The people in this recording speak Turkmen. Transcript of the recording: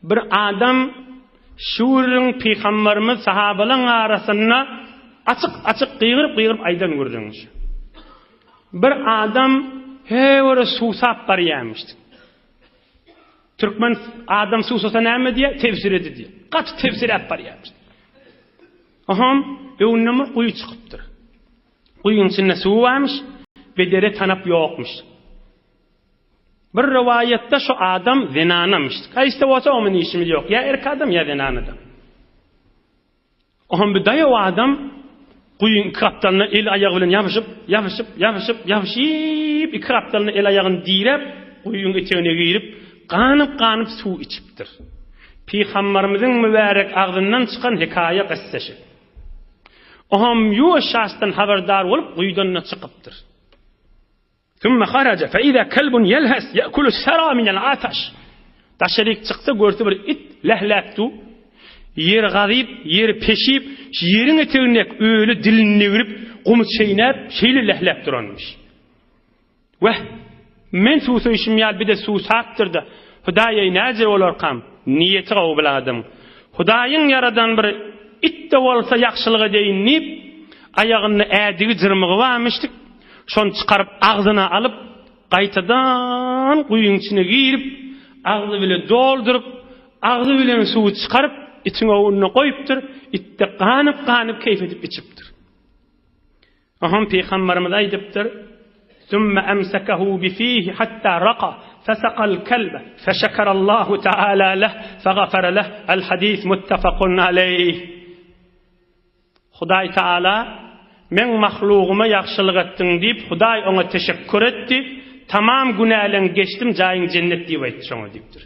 Bir adam şu gürrüň pygambarymyz sahabalaň arasynda açyk-açyk gygyryp-gygyryp aýdan gürrüňi şu. Bir adam höwere suwsap barýarmyş. Türkmen adam suwsasa näme diýýär? Tebsiredi diýýär. Gaty tebsiräp barýarmyş. Oham öňünden bir guýy çykypdyr. Guýyň içinde suw barmyş, bedere tanap ýokmuş. Bir rowaýatda şu adam zenanamyş. Haýsy bolsa onuň işimiz ýok. Ýa erkek adam ýa zenan adam. Oňam bir daýaw adam guýyň iki gapdalyna el aýagy bilen ýapyşyp, ýapyşyp, ýapyşyp, ýapyşyp, iki gapdalyna el aýagyny diräp, guýyň etegine girip, ganyp-ganyp suw içipdir. Pygambarymyzyň mübärek agzyndan çykan hekaýa kyssa şu. Oňam ýuwaş şahsdan habardar bolup guýudan-da çykypdyr. Sümme haraja fe iza kelbun yelhes ye'kulu sera minel ataş. Daşaryk çyksa görse bir it lähläp dur. Ýeri gazyp, ýeri peşip, şu ýeriň etegindäki öli dilini degirip, gumy çeýnäp, şeýle lähläp duranmyş. Weh, men suwsaýşym ýaly bir-de suwsapdyr-da. Hudaý-eý, näce bolarkam? Niýeti gowy bil adamyň. Hudaýyň ýaradan bir it-de bolsa ýagşylyk edeýin diýip, aýagynda ädigi jyrmygy barmyşdyk. Şony çykaryp agzyna alyp, gaýtadan guýyň içine girip, agzy bile dolduryp, agzy bilen suwy çykaryp, itiň öňünde goýupdyr, it-de ganyp-ganyp keýp edip içipdir. Oňam Pygamberimiz aýdypdyr, Sümme emsekehu bifihi hatta raka, fesakal kelbe, feşekerallahu teala leh, fegafere leh, el hadis muttefakun aleyh. Hudaý Taala, Meň mahlugyma ýagşylyk etdiň diýip, Hudaý oňa teşekkür etdi, Tamam günäleň geçdim, jaýyň jennet diýip aýtdy şoňa diýipdir.